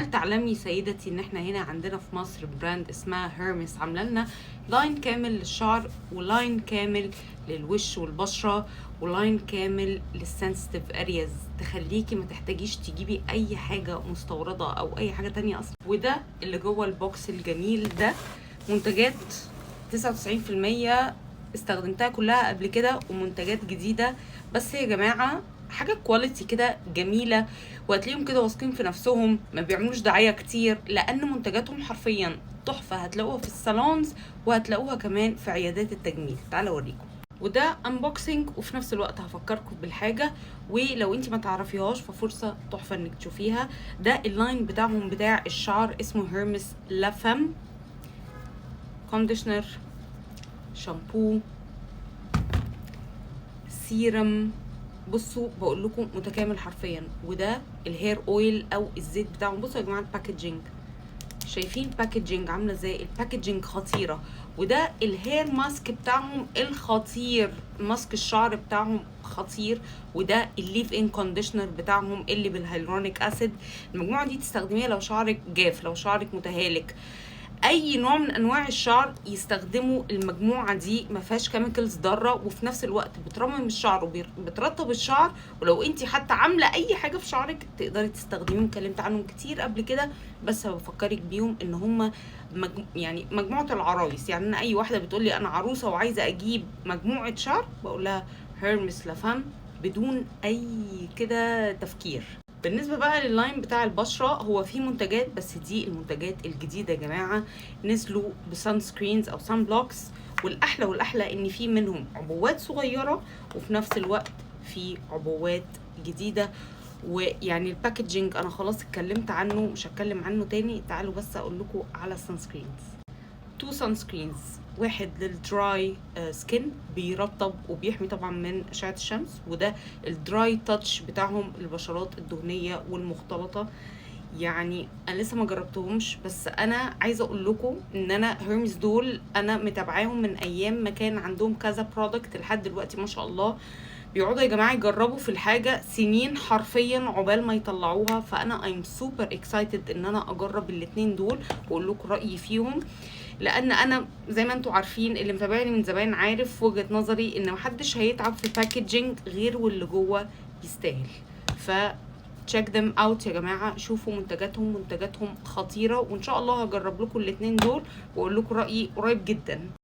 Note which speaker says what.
Speaker 1: هل تعلمي سيدتي ان احنا هنا عندنا في مصر brand اسمها هيرمس عامله لنا line كامل للشعر، و line كامل للوش والبشره، و line كامل لل sensitive areas، تخليكي ما تحتاجيش تجيبي اي حاجة مستورده او اي حاجة تانية اصلا؟ وده اللي جوه ال box الجميل ده، منتجات 99% استخدمتها كلها قبل كده ومنتجات جديدة. بس يا جماعة حاجة quality كده جميلة، وهتلاقيهم كده واثقين في نفسهم، ما بيعملوش دعاية كتير لأن منتجاتهم حرفيا تحفة. هتلاقوها في ال salons وهتلاقوها كمان في عيادات التجميل. تعالوا اوريكم. وده unboxing، وفي نفس الوقت هفكركم بالحاجة، ولو انت ما تعرفيهاش ففرصه تحفة انك تشوفيها. ده ال line بتاعهم بتاع الشعر، اسمه هيرمس La Femme، conditioner، شامبو، سيرم. بصوا، بقول لكم متكامل حرفيا. وده ال hair oil او الزيت بتاعهم. بصوا يا جماعة ال packaging، شايفين packaging عامله ازاي؟ ال packaging خطيره. وده ال hair mask بتاعهم الخطير، mask الشعر بتاعهم خطير. وده ال leave in conditioner بتاعهم اللي بال hyaluronic acid. المجموعة دي تستخدميها لو شعرك جاف، لو شعرك متهالك، اي نوع من انواع الشعر يستخدموا المجموعة دي. ما فيهاش chemicals ضاره، وفي نفس الوقت بترمم الشعر وبترطب الشعر. ولو انت حتى عامله اي حاجة في شعرك تقدري تستخدميهم. اتكلمت عنهم كتير قبل كده، بس بفكرك بيهم ان هم يعني مجموعة العرايس. يعني انا اي واحدة بتقول لي انا عروسه وعايزه اجيب مجموعة شعر، بقول لها هيرمس La Femme بدون اي كده تفكير. بالنسبة بقى لل line بتاع البشره، هو في منتجات، بس دي المنتجات الجديدة يا جماعه، نزلوا ب sunscreens او sunblocks. والاحلى والاحلى ان في منهم عبوات صغيره، وفي نفس الوقت في عبوات جديده. ويعني ال packaging انا خلاص اتكلمت عنه، مش هتكلم عنه تاني. تعالوا بس اقول لكم على ال sunscreens. two sunscreens، واحد لل dry skin بيرطب وبيحمي طبعا من اشعه الشمس، وده ال dry touch بتاعهم للبشرات الدهنية والمختلطه. يعني انا لسه ما جربتهمش، بس انا عايزه اقول لكم ان انا هيرمس دول انا متابعاهم من ايام ما كان عندهم كذا product لحد دلوقتي. ما شاء الله، بيقعدوا يا جماعة يجربوا في الحاجة سنين حرفيا عقبال ما يطلعوها. فانا I'm super excited ان انا اجرب الاتنين دول واقول لكم رايي فيهم، لان انا زي ما انتم عارفين، اللي متابعني من زمان عارف وجهه نظري، ان محدش هيتعب في packaging غير واللي جوه يستاهل. ف check them out يا جماعه، شوفوا منتجاتهم، منتجاتهم خطيره. وان شاء الله هجرب لكم الاتنين دول واقول لكم رايي قريب جدا.